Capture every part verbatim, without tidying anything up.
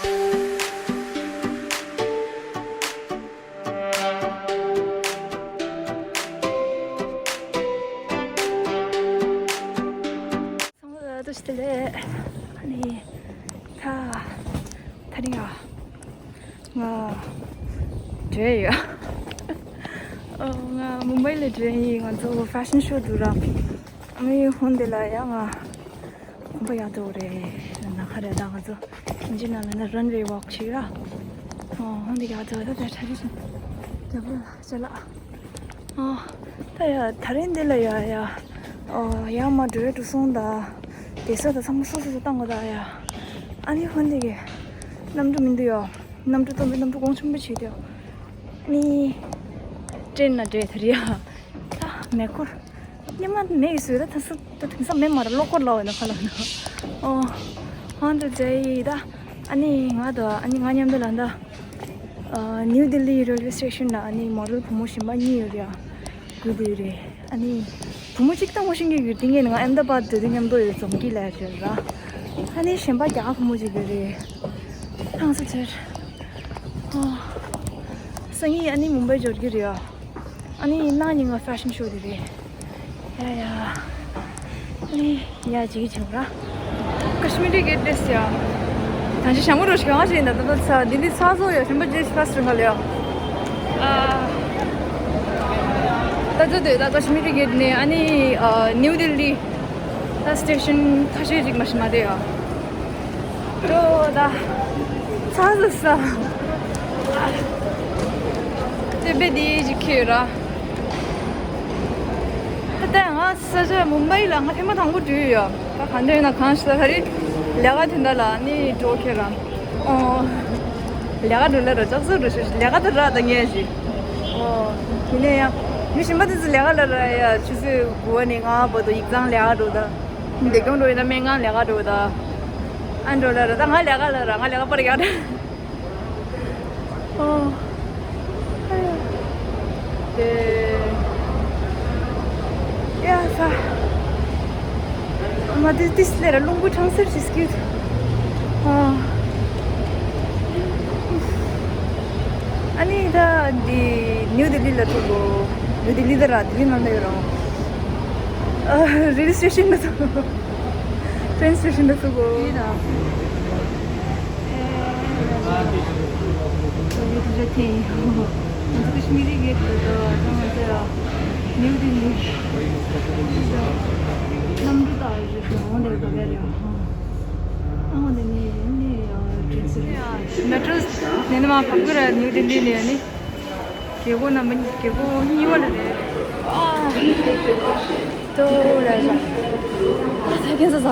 ཚང་མ་ལ་བཀྲ་ཤིས་བདེ་ལེགས། ཨ་ནི། ད། ད་རིང་ཡ། ང་། འགྲོ་ཡ། ཨོ། ང་མུམ་བྷའི་ལ་འགྲོ་ཡིན། ང་ཚོ་ཧྥེ་ཤན་ཤོ་འདུག་ར། ཨ་ནི་ཧོན་དེ་ལ་ཡ་ང་། གོམ་པ་ཡག་འགྲོ་རེད། ན་ཁ་རེད། ད་ང་ཚོ་ཨིན་ཇི་ནང་ལ་ན་རན་ཝེ་ཝོག་བྱེད་ར། ཨོ། ཧོན་དེ་ཡག་འགྲོ། ད་ད་ད་རེད་ཤིང་རྒྱབ་ལ་ཅ་ལག་ཨོ། ད་ཡ་ད་རིང་འདི་ལ་ཡ་ཡ། ཨོ། ཡ་མ་འགྲོ་རེ་འགྲོ་སོང་ད། དེ་ས་ད་ཚང་མ་སོ་སོ་སོ་བཏང་གོ་ད་ཡ། ཨ་ནི་ཧོན་དེ་གི་གནམ་གྲུ་མི་འདུག་ཡ། གནམ་གྲུ་སྟོན་པའི་གནམ་གྲུ་གོང་ཆེན་པོ་བྱེད་དེ། ཨ་ནི། ཀྲེན་ན་འགྲོ་ད་རེད་ཡ། ད་མེ་འཁོར། སྙེ་མ་མེ་གི་བཟོས་ད་ད་ས་ད་དེང་སང་མེ་མ་ར་གློག་འཁོར་ལ་བ་ན་ཁ་ལ་ན། ཨོ། ཧོན་དེ་ཛེ་ཡི་ད། ཨ་ནི་ང་ད་ཨ་ནི་ང་མཉམ་དུ་ལ་ད། ཨ། ནིའུ་ལྡི་ལི་རེལ་ཝེ་སི་ཊེ་ཤན་ལ་ཨ་ནི་མོ་ཌལ་བུ་མོ་གཞན་པ་གཉིས་ཡོད་རེད་ཡ། དགོས་དེ་རེད། ཨ་ནི། བུ་མོ་གཅིག་དང་པོ་ཤེས་ཀྱི་ཡོད། དེ་ངས་ང་ཨེམ་ད་བཱད་སྡོད་དུས་མཉམ་དུ་ཡོད། ཛོམ་ཀི་ལ་ཡོད་ར། ཨ་ནི་གཞན་པ་རྒྱ་གར་བུ་མོ་གཅིག་ཡོད་རེད། ཐང་ས་ཚེར། ཨོ། སང་ཉིན་ཨ་ནི་མུམ་བྷའི་འབྱོར་གྱི་རེད་ཡ། ཨ་ནི་གནངས་ཉིན་ང་ཧྥེ་ཤན་ཤོ་དེ་རེད། ཡ་ཡ། ཨ་ནི་ཡ་ཅིག་བྱུང་ར། ཀ་ཤི་མི་རི་གེ་ཊི་རེད་ཡ། ད་ཅི་ཞྭ་མོ་རོ་ཞིག་གང་ཞིག་ཡིན་ད། ད་ད་ཚ་ལྡི་ལི་ཚ་བཟོ་ཡ་ཞིམ་པ་ཇེ་ཕ་སི་ཊི་རིང་ག་ལ་ཡ། ཨ། ད་ཚོ་དེ་ད་ཀ་ཤི་མི་རི་གེ་ཊི་ནས་ཨ་ནི་ཨ་ནིའུ་ལྡི་ལི་ད་སི་ཊེ་ཤན་ཁ་ཤས་ཅིག་མ་ཞིག་མ་རེད་ཡ། ཏོ་ད། ཚ་ཟ་ས། ཏེ་བེ་དེ་ཅིག་ཁྱེར་ར། ད་ལྟ་ང་ས་ཆ་མུམ་བྷའི་ལ་ང་ཐེངས་མ་དང་པོ་འགྲོ་ཡོད་ཡ། ད་ག་འདྲ་ཡིན་ན་གང་ཤེས། ད་ག་རེ་ལས་ཀ་དེ་འདྲ་ལ་ནི་འགྲོ་ཁྱེར་ར། ཨོ། ལས་ཀ་འགྲོ་ལ་ར་ལྕགས་ཟུར་འགྲོ་ཤོད། ལས་ཀ་དེ་ར་ད་ངས་ཞིག་ཨོ། དེ་ནས་ཡང་མི་གཞན་པ་དེ་ཚོ་ལས་ཀ་ལ་ར་ཡ། ཆུ་ཚོད་དགུ་པ་ནས་ལྔ་པ་བར་དུ་ཡིག་ཚང་ལས་ཀ་འགྲོ་ད། འདི་སྐྱོང་འགྲོ་ཡིན་ན་སྨན་ཁང་ལས་ཀ་འགྲོ་ད། ཨ་འགྲོ་ལ་ར་ད་ང་ལས་ཀ་ལ་ར། ང་ལས་ཀ་པར་ཡག་འདྲ། ཨོ། ཨ་ཡ། དེ། ཡ་ས། མ་དེ་ཏིས་ལེ་ར་རླུང་བུ་འཕྲང་སེར་ཞིག་སྐྱིད། ཨ། ཨ་ནི་ད་འདི་ནིའུ་ལྡི་ལི་ལ་ཐུག་གོ། ནིའུ་ལྡི་ལི་ད་ར་ལྡི་ལི་ནང་ན་ཡོད་རང་། ཨ། རེལ་ཝེ་སི་ཊེ་ཤན་ལ་ཐུག་གོ། ཊེན་སི་ཊེ་ཤན་ལ་ཐུག་གོ། ཡིན་ན། ཨེ། ང་ཚོ་ཀ་ཤི་མི་རི་གེ་ཊི་ལ་ད་ང་ཚོ་ནིའུ་ལྡི་ལི་གནམ་གྲུ་ད་རེད། འོང་དེ་ག་ག་རེད། ཨ། འོང་དེ་ནས་ནས་ཊེན་སི་ཊེ་ཤན། མེ་ཊྲོ་ནས་ནི་མར་བབས་ཀྱི་རེད། ནིའུ་ལྡི་ལི་ནས་ནི། རྒྱལ་སྒོ་ནང་མི་རྒྱལ་སྒོ་གཉིས་པ་ལ་རེད། ཨ། ཏོ་ལ་ལ། ཨ། ད་ཁྱེད་ཚོ་ཟ།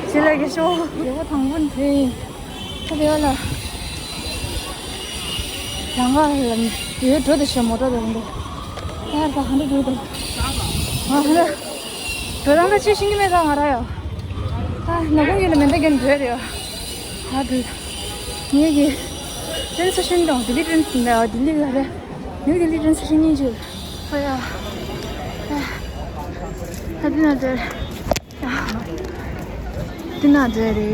ཅི་ལ་གི་ཤོ། རྒྱལ་སྒོ་དང་པོ་འདི། ད་དེ་བ་ལ། རང་ག་ལ་ཡོད་འགྲོ་དེ་ཤོ་མོ་ཊ་དེ་འགྲོ། ད་ད་ཧ་འདྲ་འགྲོ་དེ། ང་ཧ་འདྲ། དོ་རང་ག་ཅི་ཤེས་ཀྱི་མེད་ད་ང་ར་ཡ། ད་ནག་ཁུང་གི་ལ་མེ་མདའ་རྒྱན་འགྲོ་རེད་ཡ། ཧ་འདྲ། ངེད་ཀྱི་ཊེན་སི་ཊེ་ཤན་དང་ལྡི་ལི་ཊེན་སི་ཊེ་ཤན། ལྡི་ལི་ག་རེ། ནིའུ་ལྡི་ལི་ཊེན་སི་ཊེ་ཤན་གཉིས་ཆེ། ཨ་ཡ། ཨ། ད་འདི་ན་འདྲ། འདི་ན་འདྲ་རེད།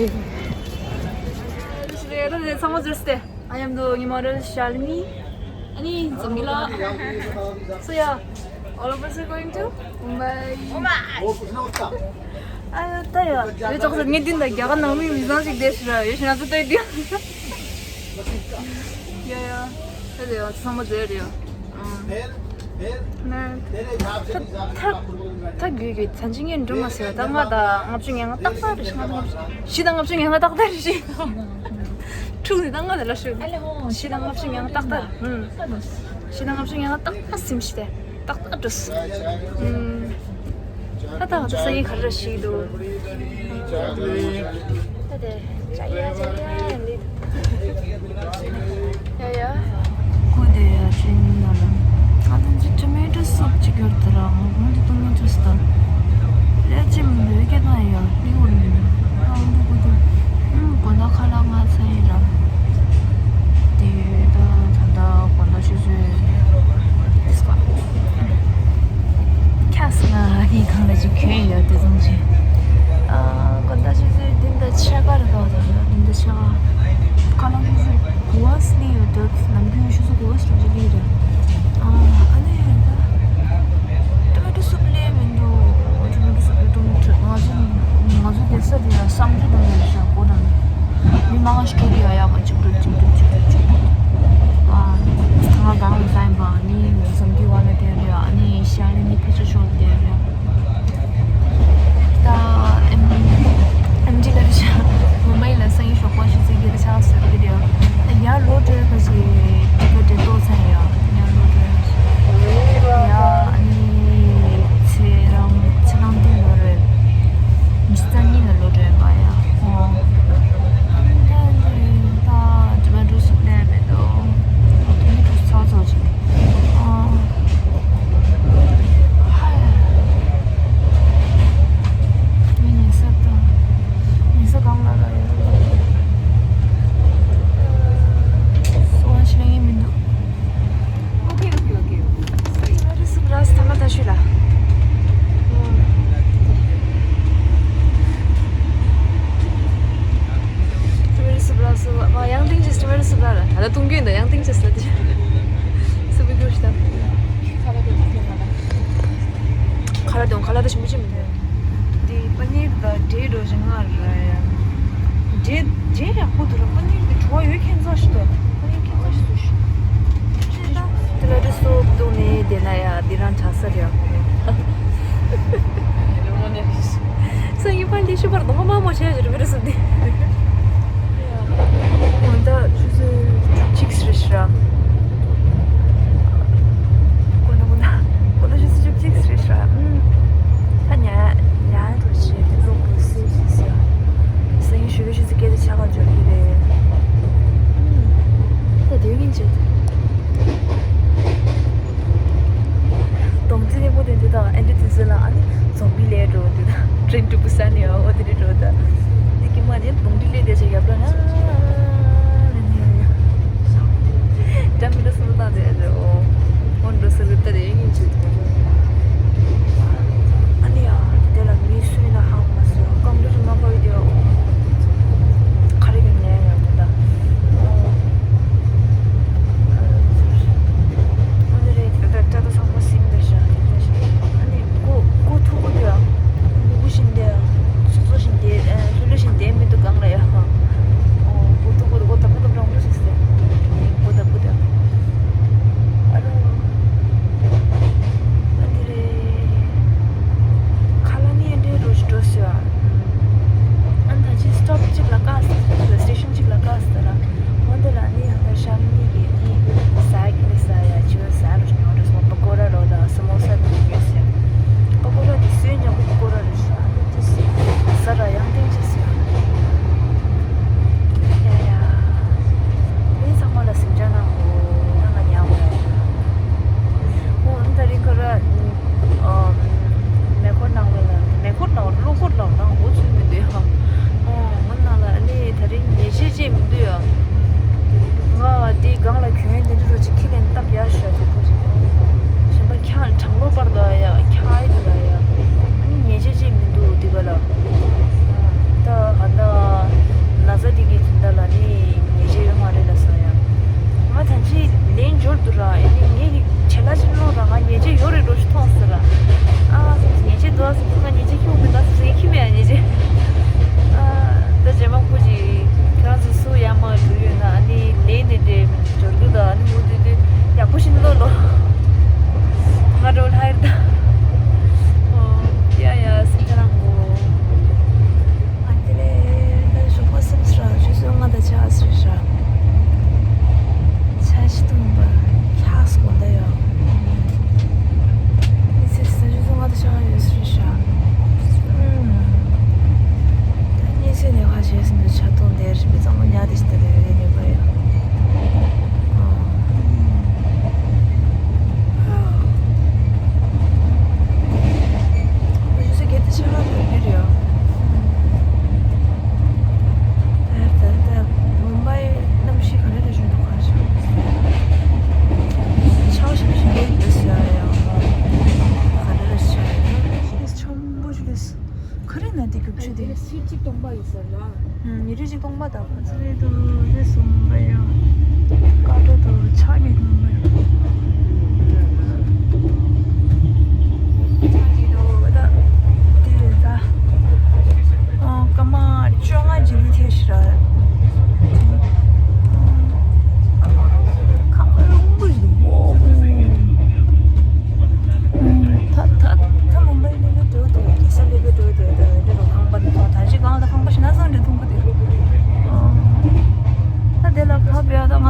རེད་རེད། ཚང་མ་ཟེར་སྟེ། I am the new model Shalini. ཨ་ནི་ཛོམ་གི་ལ། So yeah, all of us are going to Mumbai. ཨ་ད་ཡ། རེད་ཅོག་ཟེར། ངས་འདི་འདྲ་རྒྱ་གར་ནང་མི་མི་བཟང་ཞིག་བསྡད་ཤི་ར། ཡོད་ཤི་ན་ཚོ་ལྟོས་དུས། ཡ་ཡ། ད་ལེ་ཡ་ཚང་མ་ཟེར་རེད་ཡ། ཨང་། ད་ད་ད་རྒྱུས་ཀྱི་ཚན་ཅིག་ངས་འགྲོ་མ་ཟེར། ད་ལྔ་དང་ལྔ་བཅུ་ང་ལྔ་ཏག་ཏག་རེད། ལྔ་དང་ལྔ་བཅུ། བཞི་དང་ལྔ་བཅུ་ང་ལྔ་ཏག་ཏག་རེད་ཤི། ཁྲུག་ནི་ད་ལྔ་དང་ལ་ཤི། བཞི་དང་ལྔ་བཅུ་ང་ལྔ་ཏག་ཏག། ཨང་། བཞི་དང་ལྔ་བཅུ་ང་ལྔ་ཏག་ཏག་སིམ་ཤི་དེ་ཏག་ཏག་འགྲོ་སོང་། ཨང་། ད་ད་ད་སང་ཉིན་ག་རེ་ཞིག་འདུག་ད་དེ་ཅ་ཡ་ཅ་ཡ་ཡ་ལི། ཡ་ཡ། ཁོ་དེ་ཡ་ཅིན་ན་ལ། ང་ཐམས་ཅད་ཊོ་མེ་ཊོ་སུབ་ཅིག་ཡོད་དེ་ར། ང་ཁོང་དེ་ཏོ་མེ་ཊོ་སུབ་དང་། ལས་ཅི་མི་འདུག་སྐད་བཏང་ཡ་ལི་འོ་ལི། ཨ་འདུག་གོ་དེ། ཨུམ། དགོང་དག་ཁ་ལག་ང་ཚ་ཡིན་ར། དེ་ད་ད་ད་དགོང་དག་ཆུ་ཚོད། ཁྱ་སི་ང་ཧི་གང་ལ་ཅིག་གྱོན་ཡོད་དེ་ཙམ་ཅིག་ཨ། དགོང་དག་ཆུ་ཚོད་བདུན་དང་ཕྱེད་ཀ་རེད་འདུག་ད་བདུན་དང་ཕྱེད་ཀ། ཁ་ལག་ཆུ་ཚོད་དགུ་པ་སླེབས་ཡོད་འདུག་ནམ་རྒྱུན་ཆུ་ཚོད་དགུ་པ་ཙམ་ཅིག་སླེབས་རེད། ཨ་ཨ་ནི་ད་ཊོ་མེ་ཊོ་སུབ་སླེབས་མི་འདུག་ཊོ་མེ་ཊོ་སུབ་ལ་ཊོ་མེ་ཊོ། ང་ཚོ་ང་ཚོ་བསྡད་ས་དེ་ཡང་བསམ་ཚུལ་དང་མེད་ཤག་སྒོ་ནང་མི་མང་ཞིག་འགྲོ་གི་ཡོད། ཡག་པ་གཅིག་འགྲོ་གཅིག་འགྲོ་གཅིག་འགྲོ་གཅིག་འགྲོ། ཨ་ང་གང་ལ་ས་ཡིན་པ་ནི་བསམ་གྱི་བ་ལ་བསྡད་རེད། ཨ་ནི་ཤར་ནི་ཕལ་ཆེར་ཤོར་བསྡད་རེད། ད་ཨེམ་ཨེམ་ཌི་ལ་རེ་ཆ་མུམ་བྷའི་ལ་སང་ཉིན་ཞོགས་པ་ཆུ་ཚོད་བརྒྱད་ཆགས་ཟེར་གི་རེད། ད་ཡར་ལོག་འགྲོ་ཡ་ག་ཞིག་ཊི་ཀེ་ཊི་དེ་ཏོག་ཙམ་ཡ་ཡར་ལོག་འགྲོ་ཡ། ཡ་ཨ་ནི་ཚེ་རང་ཚེ་རང་ཏིང་ལོ་རེད། ཉི་ཤུ་རྩ་གཉིས་ལ་ལོག་འགྲོ་ཡ་ག་ཡ། ཨོ། ད་ཊོ་མེ་ཊོ་སུབ་ལེན་མེད་དོ། ཊོ་མེ་ཊོ་ཚོ་ཚོ་ཅིག་ཨོ། ཧ་ཡ། ངའི་ཉལ་ས་དང་། ཉལ་ས་གང་ལ་རག་ཡོད། སོ་ཝན་ཤི་ལེན་ཡིན་མི་འདུག་ཨོ་ཁེ་ཨོ་ཁེ་ཨོ་ཁེ། ཊོ་མེ་ཊོ་སུབ་རག་སོང་། ཐ་མ་ད་ཤུ་ལ། ཊོ་མེ་ཊོ་སུབ་རག་སོང་། ཨ་ཡང་ཏིང་ཅེས་ཊོ་མེ་ཊོ་སུབ་རག་ལ། ད་ལྟ་གཏོང་རྒྱུ་ཡིན་ད། ཡང་ཏིང་ཅེས་ལ་དེ་སུབ་བི་གུ་ཤི་ད། ཁ་ལག་དང་ཁ་ལག་ད་ཞིམ་པོ་ཅིག་མི་འདུག་དེ་པ་ནིར་དང་འབྲས་འགྲོ་བཞིན་ང་ར་ཡ། འབྲས་འབྲས་ཡག་པོ་འདུག་ར། པ་ནིར་དེ་བྲོ་བ་ཡོད་ཁྱད་མཚར་ཞིག་འདུག་པ་ནིར་ཁྱད་མཚར་ཞིག་འདུག་ཊོ་མེ་ཊོ་སུབ་བཏུང་ནས་དེ་ན་ཡ་འདི་རང་གྲྭ་ས་རེད། སང་ཉིན་ཕར་འདི་ཤུ་བར་གདོང་པ་དམར་མོ་བྱས་ཞེས་རུ་བི་རུ་སུབ་དེ། ང་ད་ཆུ་ཚོད་བཅུ་གཅིག་རེད་ཤག་ཁོ་ན་ཁོ་ན་ཁོ་ན་ཆུ་ཚོད་བཅུ་གཅིག་རེད་ཤག་ཨུམ། ད་ཉལ་ཉལ་འགྲོ་ཞེས་ལོག་འགྲོ་ཟེར་ཞེས་ཟེར། སང་ཉིན་ཞོགས་ཀས་ཆུ་ཚོད་བརྒྱད་དང་ཕྱེད་ཀ་འབྱོར་གྱི་རེད། ཨུམ། ད་དེ་ཡིན་ཆེད། གདོང་རྩེ་ལེན་པོ་དེ་འདི་དང་ཨེ་འདྲ་དུས་ཚོད་ལ་ཨ་ནི་ཛོམ་བི་ལས་འགྲོ་འདི་དང་ཊེན་ཊུ་བུ་སན་ཡོད་འོ་དེ་འདྲ་འགྲོ་ད། དེ་གི་མ་ནི་གདོང་འདི་ལས་དེ་ཆ་ཡབ་ལ་ན་ནི་ནི་ཡོད། འགྲམ་མི་འདྲ་སུ་ལ་དང་དེ་འདྲ་འོ་འོ་འགྲོ་ས་ལུགས་ད་དེ་ཡིན་ཆུ་དེ། ཨ་ནི་ཡ་དེ་ལ་མི་སུ་ཡིན་ན་ཧང་མ་སུ་ཡང་ཀམ་ལུ་རུ་མ་ཁོ་ཡི་དེ་འོ་ཁ་རི་གི་ནས་ཡོད་མོ་ད། འོ་འདི་རེད། ད་ད་ད་ཚང་མ་སིམ་ད་ཤ་དེ་ད་ཤ་ཨ་ནི་ཀོ་ཀོ་ཐུག་གོ་དུ་ཡ། ཀུ་ཀུ་བཞིན་དེ་སོ་སོ་བཞིན་དེ་ལྷོད་ལྷོད་བཞིན་དེ་མི་འདུག་གང་ལ་ཡ། ཨོ་ཀོ་ཐུག་གོ་དུ་ཀོ་ད་ཀོ་ད་རང་ལོ་ཞིག་སེ་ཀོ་ད་ཀོ་ད། ཨ་རོ། ཨ་འདི་རེད། ཁ་ལ་ནི་འདྲེ་རོ་ཞིག་འགྲོ་ཞུ་ཨ། ཨ་ད་ཅི་སི་ཊོབ་གཅིག་ལ་བཀག་སྟེ་སི་ཊེ་ཤན་གཅིག་ལ་བཀག་སྟེ་ར། འོ་དེ་ལ་ནི་ཡང་ད་ཤམ་ནི་གི་ནི་ཟ་གི་ནི་ཟ་ཡ་ཅི་བ་ཟ་རུ་ཉོ་རུ་སོང་པ་ཀོ་ར་རོ་དང་སི་མོ་ས་ནི་ཉོས་ཟེར། པ་ཀོ་ར་དེ་སུའི་ཉོ་གི་པ་ཀོ་ར་རུ་ཤ་ཨ་ནི་ཅི་ཟ་ར་ཡང་ཏིང་ཅི་ཟ། ཡ་ཡ། ནི་ཚང་མ་ལ་སེམས་ཅན་ནང་གོ་ཡང་ང་ཉལ་བ་ཡ། འོ་ད་རིང་ཁ་ར། ཨ། མེ་འཁོར་ནང་ལ་ལ་མེ་འཁོར་ནང་གློ་འཁོར་ལ་ནང་འོ་ཚུད་མི་འདུག་ཡ། ཨོ་ང་ནང་ལ་ཨ་ནི་ད་རིང་ཉལ་ཆས་ཅིག་མི་འདུག་ཡ། ང་དེ་སྒང་ལ་གྱོན་དེ་འདྲ་རོ་ཅིག་ཁྱི་ལེན་སྟབས་ཡག་ཤོས་དེ་ཁོ་ཅིག་གཞན་པ་ཁྱང་གྲང་ལོ་པར་ལ་ཡ་ཁྱ་ཨི་དེ་ལ་ཡ། ཨ་ནི་ཉལ་ཆས་ཅིག་མི་འདུག་དེ་ག་ལ། ད་ག་ད་ན་ཚ་དེ་གི་དོན་དག་ལ་ནི་ཉལ་ཆས་ཡོད་མ་རེད་ལ་ས་ཡ། ང་ད་ཅི་ལན་འབྱོར་འདུག་ར། ཨེ་ནི་ངེད་ཀྱི་བྱེད་ལ་ཅི་ལོང་ར་ང་ཉེས་ཆད་ཡོད་རེད་འགྲོ་ཞིག་མཐོང་ཟེར་ར། ཨ་སོང་ཉེས་ཆད་འདུག་ཨ་སོང་ང་ཉེས་ཆད་ཁྱོད་མི་འདུག་ཨ་སོང་ངས་ཁྱི་མེད་ཨ་ཉེས་ཆད། ཨ་ད་རྗེས་མ་ཁོ་ཅིག་ཁྱེད་རང་ཚོ་སུ་ཡར་མར་འགྲོ་ཡོད་ན་ཨ་ནི་ལན་ནས་འདྲེ་འབྱོར་རྒྱུ་ད་ཨ་ནི་འུ་དུ་དུ་ཡག་པོ་ཞིག་ལོ་ལོ། ང་འགྲོ་ལྷ་ཡར་ད། ཨོ་ཡ་ཡ་སེམས་ཁྱེད་རང་གོ། ཨ་དེ་ལས་ད་ཞོགས་པ་སེམས་སུ་ར་ཆུ་ཚོད་ལྔ་དང་ཕྱེད་ཀ་ཟེར་ཤག་ཆ་ཤི་ཐུང་པ་ཁྱགས་སུ་གོ་ད་ཡོད། ཨི་ཚེ་ས་ཆུ་ཚོད་ལྔ་དང་ཕྱེད་ཀ་ཡོད་ཟེར་ཤག་ཨུམ། ད་གཉིད་སད་ནས་ཁ་བྱས་ཟིན་དུ་ཆ་ཐུང་དེར་མི་གཙང་མ་ཉལ་དེ་ཞིག་ད་རེ་རེ་ནས་པ་ཡོད། ཨ། ཨ། ཨ་ཡོད་ས་གལ་ཏེ་ཆ་ལག་ཡོད་རྒྱུ་རེད། ཨ་ད་ད་མུམ་བྷའི་གནམ་གཤིས་ག་རེ་རེད་བཞིན་དུ་ག་ཤག་ཆའོ་ཞིམ་ཞིམ་རེད་འདུག་ཟེར་ཡ་ཡང་ག་རེ་རེད་ཆ་ཡོད་ན། ཆོམ་པོ་ཞིག་རེད། ག་རེ་ན་དེ་རྒྱུག་ཆུ་དེ། ཉི་ཁྲི་གཅིག་སྟོང་པ་ཡོད་ཟེར་ལ། ཉི་ཁྲི་གཅིག་སྟོང་པ་དང་ཕ་ཚ་རེད་འདུག་རེད་སོང་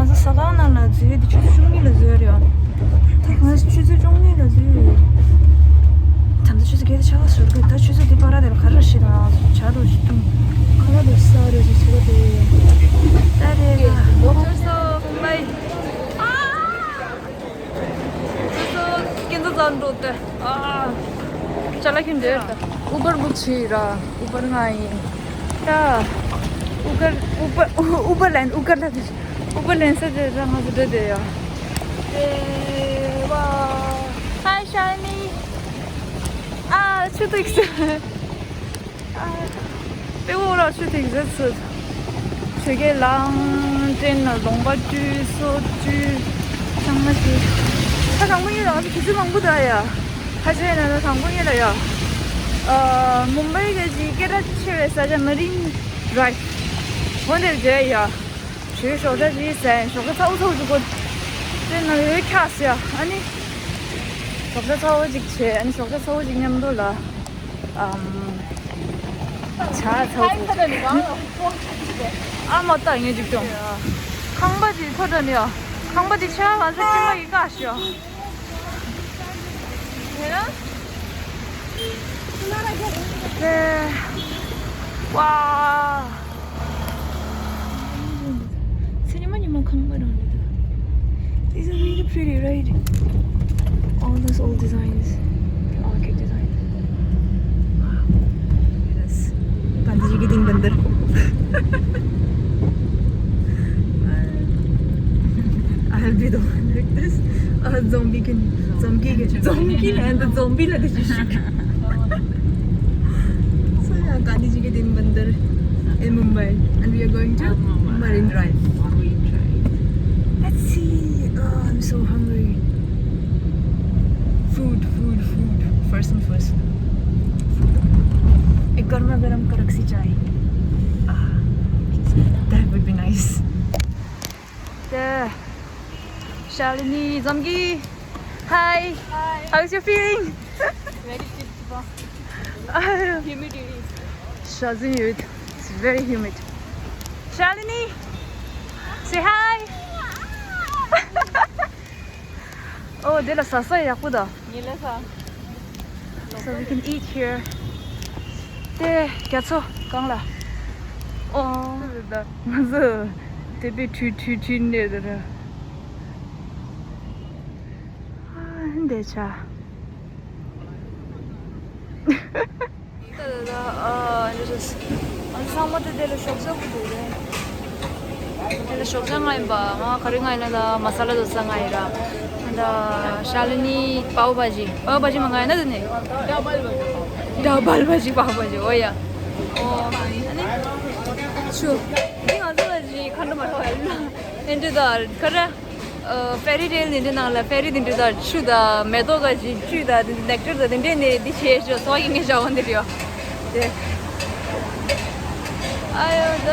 ང་ཚོ་ཟ་ཁང་ནང་ལ་འཛུལ་ཏེ་ཆུ་ཚོད་བཅུ་གཉིས་ལ་འཛུལ་ཡོད་རེད། ད་ང་ཆུ་ཚོད་བཅུ་གཉིས་ལ་འཛུལ་ཡོད། ད་ལྟ་ཆུ་ཚོད་བརྒྱད་དང་ཕྱེད་ཀ་ཟེར་གི། ད་ཆུ་ཚོད་འདི་བར་དེར་ག་རེ་ཞིག་དང་ཇ་དང་ཞིག་འཐུང་། ཁ་ལག་དང་ས་རེ་ཞིག་བྱེད་པ་དེ་ད་རེད་ལ། ལོ་ཚོད་སོ་མུམ་བྷའི། ཨ། ཚོད་སོ་སྐྱེ་འཚོ་ཙམ་འགྲོ་དེ། ཨ། ཅ་ལག་ཁྱོན་འདྲེར་ད། ཨུ་བར་བུག་བྱས་ར། ཨུ་བར་ང་ཡིན། ད། ཨུ་གར་ཨུ་བར་ཨུ་བར་ལན་ཨུ་གར་ལ་དེ། ཨུ་བར་ལན་ས་དེ་ད་ང་ཚོ་འགྲོ་དེ་ཡ། དེ་བ། Hi Shiny. ཨ་ཆུ་ཐིགས་སེ། ཨ། དཔེ་འོ་ར་ཆུ་ཐིགས་སེ་ཚུད། ཆུ་རྐྱལ་ལངས་ཏེ་ན་ལུང་པ་བཀྲུས་སོ་བཀྲུས། ཚང་མ་བྱས། ད་དང་པོ་ཡིན་ར་ང་ཚོ་དུས་ཚོད་མང་པོ་འདུག་ཨ་ཡ། ཁ་ཆེ་ན་ད་དང་པོ་ཡིན་ར་ཡ། ཨ། མུམ་བྷའི་གི་ཅིག་སྐད་གྲགས་ཆེ་བའི་ས་ཆ་མ་རིན་ཌི་རའིབ། འོ་འདིར་མཇལ་ཡ། ཞོགས་ཇ་ཅིག་ཟས། ཞོགས་ཇ་ཚ་བོ་ཚ་བོ་ཅིག་གོ། དེ་ན་ཡོད་ཁྱག་སི་ཡ། ཨ་ནི་ཞོགས་ཇ་ཚ་བོ་ཅིག་བྱས། ཨ་ནི་ཞོགས་ཇ་ཚ་བོ་ཅིག་མཉམ་དུ་ལ། ཨམ། ཇ་ཚ་བོ་ཅིག་ཨ་མ་ལྟ་ངས་ཅིག་ཅུང་། ཁང་པ་ཅིག་ཐོ་དྲ་ནི་ཡ། ཁང་པ་དེ་ཆ་ང་ཚོ་ཁྱིམ་པ་ཡི་ཀ་ཤོ། དེ། ཝ། ཚེ་ཉི་མ་ཉི་མ་ཁང་པ་རང་རེད་ད། These are really pretty, right? All those old designs, the architect designs. Wow. Yes. Gandhi जी के तीन बंदर। I'll be the one with this. Uh, zombie can, zombie can, zombie and the zombie like this. So yeah, Gandhi जी के तीन बंदर in Mumbai, and we are going to Marine Drive. Marine Drive. Let's see. Oh, I'm so hungry. Food, food, food. First and first. Food. एक गर्मा गर्म कड़क सी चाय. Ah, that would be nice. There. Shalini, Zamgi. Hi. Hi. How's your feeling? Very beautiful. Humidity. Shazin youth. It's very humid. Shalini, say hi. Oh, དེ་ལ་ཟ་ས་ཡག་པོ་ད། ཉི་ལ་ས། So we can eat here. དེ་རྒྱ་མཚོ་གང་ལ། ཨོ། ང་ཚོ་དེ་པའི་ཁྲུས་ཁྲུས་ཁྲུས་འདྲེ་དེ་ར། ཨ་འདི་ཆ། ད་ད་ད། ཨ་འདི་རེད། ང་ཚོ་ཚང་མ་དེ་དེ་ལ་ཞོགས་ཇ་ཕུད་འདུག་རེད། དེ་ལ་ཞོགས་ཇ་ང་ཡིན་པ། ང་ག་རེ་ང་ཡིན་ན་ད་མ་ས་ལ་དོ་ས་ང་ཡིན་ར། ད་ཤ་ལི་ནི་པའོ་བྷ་ཇི། པའོ་བྷ་ཇི་མ་ང་ཡིན་ན་དེ་ནས། ཌ་བལ་བྷ་ཇི། པའོ་བྷ་ཇི། ཨོ་ཡ། ཨོ་ཨ་ནི། ཆུ། འདི་ང་ཚོ་ལ་ཇི་ཁ་འདྲ་མ་ཐོག་ཡ་ལ། ཨེ་འདྲ་ད་ག་ར། ཨ། ཕེ་རི་ཊེལ་འདི་འདྲའི་ནང་ལ་ཕེ་རི་འདི་འདྲའི་དང་ཆུ་དང་མེ་ཏོག་ག་ཅིག་བཅུད་དང་འདི་ནེག་ཊར་དང་འདི་འདྲའི་ནས་འདི་བྱས་ཤོག་ཚོགས་ཀྱི་ངས་བྱ་བ་འདི་རེད་ཡོ། དེ། ཨ་ཡོ་ད།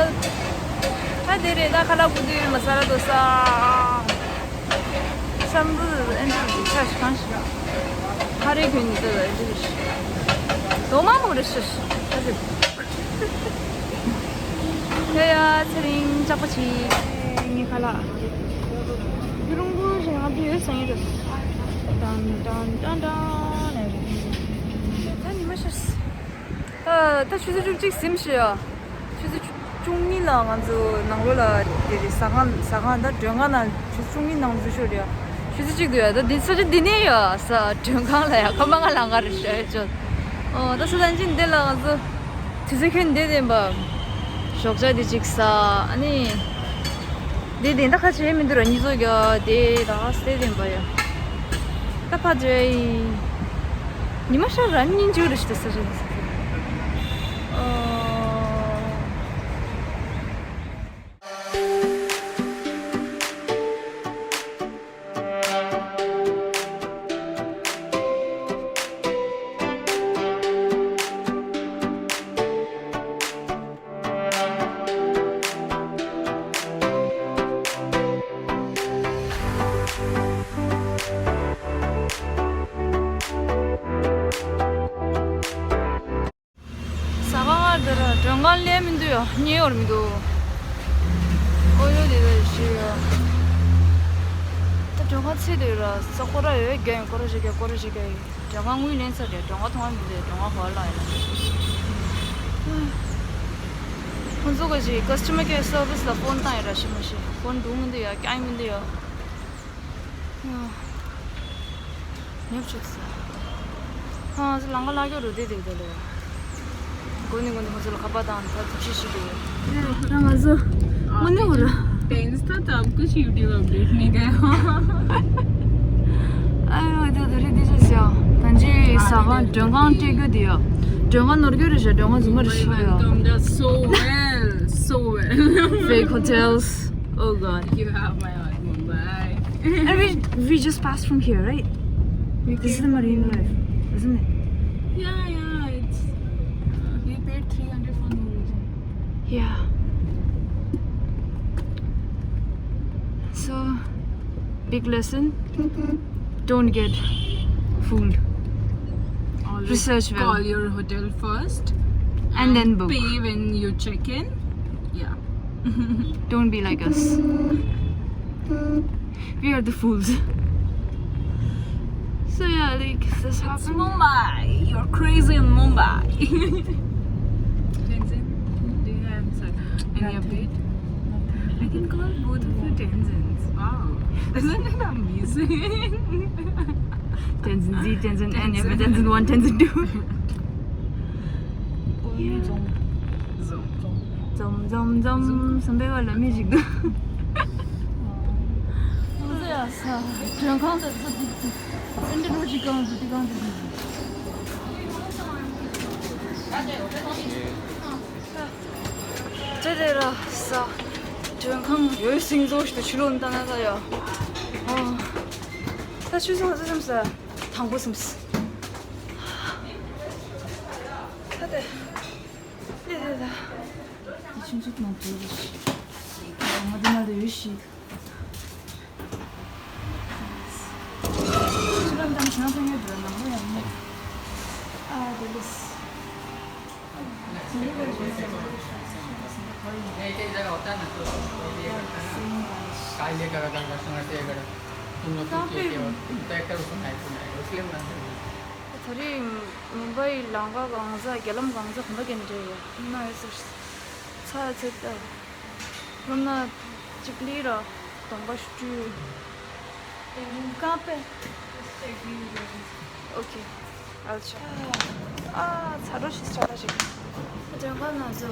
ད་དེ་རེད་ད་ཁ་ལག་བུ་དུས་མ་ས་ར་དོ་ས། ཤམ་བུ་ཨེ་འདྲ་ཆ་ཞིག་གང་ཞིག་ཧ་རེ་གྱོན་ནི་དེ་ལ་ཨེ་འདྲ་ཞིག་དོ་མ་མོ་རེ་ཞིག་ད་རེད། ཡ་ཡ་ཚེ་རིང་ལྕགས་པོ་ཆེ། ངའི་ཁ་ལག་རྒྱུ་རུང་པོ་ཞིག་ང་བུད་ཡོད་སང་ཡོད། ཏན་ཏན་ཏན་ཏན་ནས་རེད། ད་ཉི་མ་ཤར། ད་ད་ཆུ་ཚོད་བཅུ་གཅིག་ཟིན་ཤག་ཆུ་ཚོད་བཅུ་གཉིས་ལ་ང་ཚོ་ནང་ལོགས་ལ་དེ་རེད། ཟ་ཁང་ཟ་ཁང་ད་མགྲོན་ཁང་ནང་ཆུ་ཚོད་བཅུ་གཉིས་ནང་འཛུལ་ཤོག་རེད། ཆུ་ཚོད་གཅིག་འདུག་ཡ། ད་འདི་ས་ཆ་འདི་ནས་ཡ་ས་མགྲོན་ཁང་ལ་ཡ་ཁ་མ་ང་ལ་ང་རེ་ཤོད་ཆོད། ཨོ་ད་ས་ད་ཅི་འདི་ལ་ང་ཚོ་དུས་ཚོད་ཁྱོན་འདི་བདེན་པ། ཞོགས་ཇ་འདི་གཅིག་ཟ། ཨ་ནི་འདི་བདེན་ད་ཁ་ཆེ་མི་འདུག་ར་གཉིས་ཚོགས་རྒྱ་དེ་ད་ས་དེ་བདེན་པ་ཡ། ད་ཕ་ཇེ་ཉི་མ་ཤར་ར་སྙིང་རྗེ་རེ་ཞིག་ད་ས་ཆ་འདི་ས་ཆ། ཨོ། ཟ་ཁང་ང་འདིར་མགྲོན་ཁང་ལས་མི་འདུག་ཡ། ཉེ་བར་མི་འདུག་ཨོ་ཡོ་དེ་ལ་ཞུ་ཡ། ཚེ་འདི་ར་ས་སྐོར་ར་ཡོད་རྒྱ་ཡིན་སྐོར་ར་ཞིག་རྒྱ་སྐོར་ར་ཞིག་རྒྱ་ཡིན། མགྲོན་ཁང་དངུལ་ལེན་ཚར་རེད། མགྲོན་ཁང་མཐོང་བ་མི་འདུག་མགྲོན་ཁང་ཧོལ་ལ་ཡིན་ན། ཁོང་ཚོ་གི་ཅིག་customer care service ལ་ཕོན་བཏང་ཡོད་ར་ཤི་མ་ཤི། ཕོན་འགྲོ་མི་འདུག་ཡ་རྐྱང་མི་འདུག་ཡ། ཉོབ་ཆུག་ས། ཧང་ཟི་ལང་ཀ་ལ་གྱོ་རུ་དེ་དེ་དེ་ལོ། གོ་ནི་གོ་ནི་ཁོ་ཚོ་ལ་ཁ་པར་དང་ད་ཐུགས་རྗེ་ཞུ་དགོས། ད་ང་ཚོ་མ་ནི་འོ་ར། टेंस था तो आपको YouTube update नहीं गया। ཨ་ཡོ་ད་ད་རེད་དེ་ཅི་ཟེར། ད་ཅི་ས་གང་མགྲོན་ཁང་སྤྲད་རྒྱུ་དེ་ཡོ། མགྲོན་ཁང་ནོར་རྒྱུ་རེད་ཤག་མགྲོན་ཁང་རྫུན་མ་རེད་ཤག་ཡོ། Welcome, that's so well, so well. Fake hotels. Oh God. You have my heart, Mumbai. And we, we just passed from here, right? This is the Marine Drive, isn't it? Yeah, yeah, it's, we paid three hundred for no reason. Yeah. So, big lesson. Don't get fooled. Always research well. Call your hotel first and then book. Pay when you check in. Yeah. Don't be like us. We are the fools. So yeah, like, this happened. It's Mumbai. You're crazy in Mumbai. Tenzin, do you have, sorry, any update? Nothing. I can call both of you Tenzins. Wow. Isn't it amazing? Tenzin Z, Tenzin N, Tenzin one, Tenzin two. Yeah. འཛོམས་འཛོམས་འཛོམས། བསམ་པའི་བར་ལ་མི་ཞིག་འདུག་ཨ་ཙི་ཡ་ས། མགྲོན་ཁང་དུ་ཚུད་དུས་ཨེ་འདྲ་རོ་ཅིག་གང་དུ་དེ་གང་དུ་ཅི་དེ་ར་ས། མགྲོན་ཁང་ཡོད་སྲིང་བཟོ་ཞིག་ཏུ་ཆུ་ལོན་ལྟ་ན་ད་ཡ། ཨོ། ད་ཆུ་སོང་ཙི་སེམས་ས། དང་པོ་སེམས་ས། ད་དེ། དེ་དེ་ད། དེ་ཆུང་ཆུང་མང་པོ་ཡོད་ཤི། ང་དེ་ན་དེ་ཡོད་ཤི། ཆུ་ལམ་དང་ཤང་སང་ཡོད་འགྲོ་ནང་ལོ་ཡང་མེད། ཨ་དེ་ལས། ད་རེས་མུམ་བྷའི་ལང་ཀ་གང་ཟག་རྒྱ་ལམ་གང་ཟག་གོམ་པ་རྒྱག་འདྲ་ཡོད་ན་ཡོད་ཟེར། ཚ་ཚེ་ལྟ། སློབ་མ་གཅིག་ལས་ར་གདོང་པ་བཀྲུས། ཀང་པེ། ཨོ་ཁེ། ཨལ་ཆ། ཨ་ཚ་རོ་ཞིག་ཆ་ད་ཞིག་དོན་ཁ་ན་ཚོ།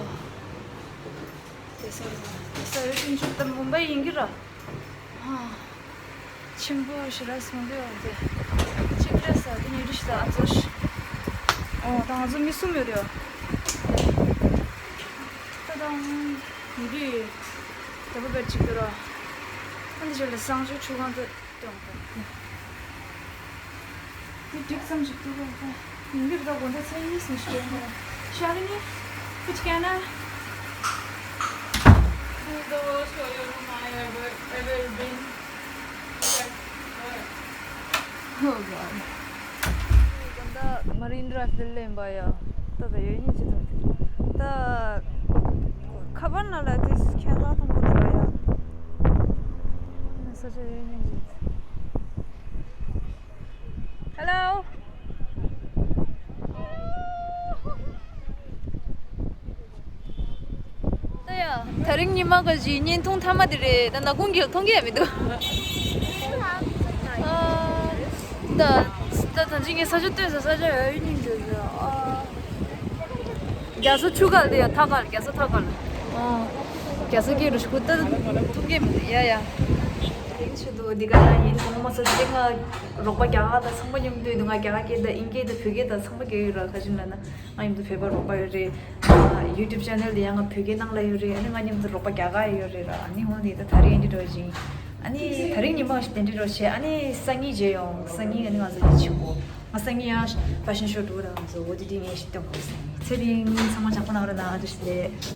དེ་སར་དེ་སར་ཡོད་ཅིང་ཆུ་ད་མུམ་བྷའི་ཡིན་གྱི་ར། ཨ། ཆེན་པོ་ཞེ་དྲག་སོང་དུས་འོང་དེ། གཅིག་རེད་ས་དེ་ཉི་ཁྲི་ཞིག་ད་ཨ་ཚོ་ཞིག་ཨོ་ད་ང་ཚོ་མི་གསུམ་ཡོད་རེད། ད་ད་ཉི་ཁྲི་ད་བུ་བེར་གཅིག་ཏུ་ར། ཨ་འདི་ཞིག་ལ་སང་ཆུ་ཆུ་གང་དུ་གཏོང་དགོས། འདི་འགྲིག་ཙམ་ཞིག་ཏུ་ར་ད། ཡིན་གྱི་རེད་ད་དགོང་དག་ཚེ་ཡིན་ཟིན་ཞིག་རེད། ཤ་རི་ནི། ཁུ་ཅི་ཀ་ན། This is the worst hotel room I ever, ever been. Oh God. དགོང་དག་མ་རིན་ཌི་རའིབ་ལ་སླེབས་པ་ཡ། ད་ད་ཡོད་ཉིན་ཅི་ཐུབ་ད། ཁ་པར་ནང་ལ་དེ་ཁྱད་མཚར་མཐོང་གི་འདུག་ཡ། ས་ཆ་ཡོད་ཉིན་ཅི། Hello. ད་ཡ། ད་རིང་ཉི་མ་ག་ཞིག་བརྙན་ཐུང་མཐའ་མ་དེ་རེད། ད་ནག་ཁུང་གིས་མཐོང་གི་ཡ་མི་འདུག་ཨ། ད་ད་ད་ཅི་ངས་ས་ཆ་སྟོན་ས་ས་ཆ་ཡོད་ཉིན་འདུག་ཨ། རྒྱ་མཚོ་ཆུ་ཁ་ལ་དེ་ཡ་ཐག་ཁ་ལ་རྒྱ་མཚོ་ཐག་ཁ་ལ། ཨོ། རྒྱ་མཚོ་སྐྱེས་རུ་ཤི་ཁུ་ཏ་ཐུག་གེ་མི་ཡ་ཡ། དེང་ཆུ་དུ་འདི་ག་ན་ཡིན་ཐོང་མ་ས་དེ་ང་རོགས་པ་རྒྱ་གར་དང་ཚང་མ་མཉམ་དུ་འདུག་ང་རྒྱ་གར་སྐད་དང་ཨིན་སྐད་དང་བོད་སྐད་དང་ཚང་མ་སྐྱོན་ཡོད་ར་ཁ་ཅིག་ལ་ན་ང་མཉམ་དུ་བོད་པ་རོགས་པ་ཡོད་རེད། ཡུ་ཊུབ་ཆེ་ནལ་དེ་ཡང་ང་བོད་སྐད་ནང་ལ་ཡོད་རེད། ཨ་ནི་ང་མཉམ་དུ་རོགས་པ་རྒྱ་གར་ཡོད་རེད་ར། ཨ་ནི་འོང་དེ་ད་ད་རེས་འདི་འགྲོ་ཞིང་། ཨ་ནི་ད་རིང་ཉི་མ་ཞིག་དེ་འདྲ་འགྲོ་བྱས། ཨ་ནི་སང་ཉིན་མཇལ་ཡོང་། སང་ཉིན་ཨ་ནི་ང་ཚོ་ཡིད་ཆེས་པོ། ང་སང་ཉིན་ཡང་ཕེ་ཤན་ཤོ་འགྲོ་རང་ཚོ་འོ་དེ་དེ་ངས་ཤི་སྟོན་གོ་སང་ཉིན་ཚེ་རིང་ཚང་མ་ཇག་པོ་གནང་རོགས་གནང་། ཨ་ཏུ་ཤི་ལེ།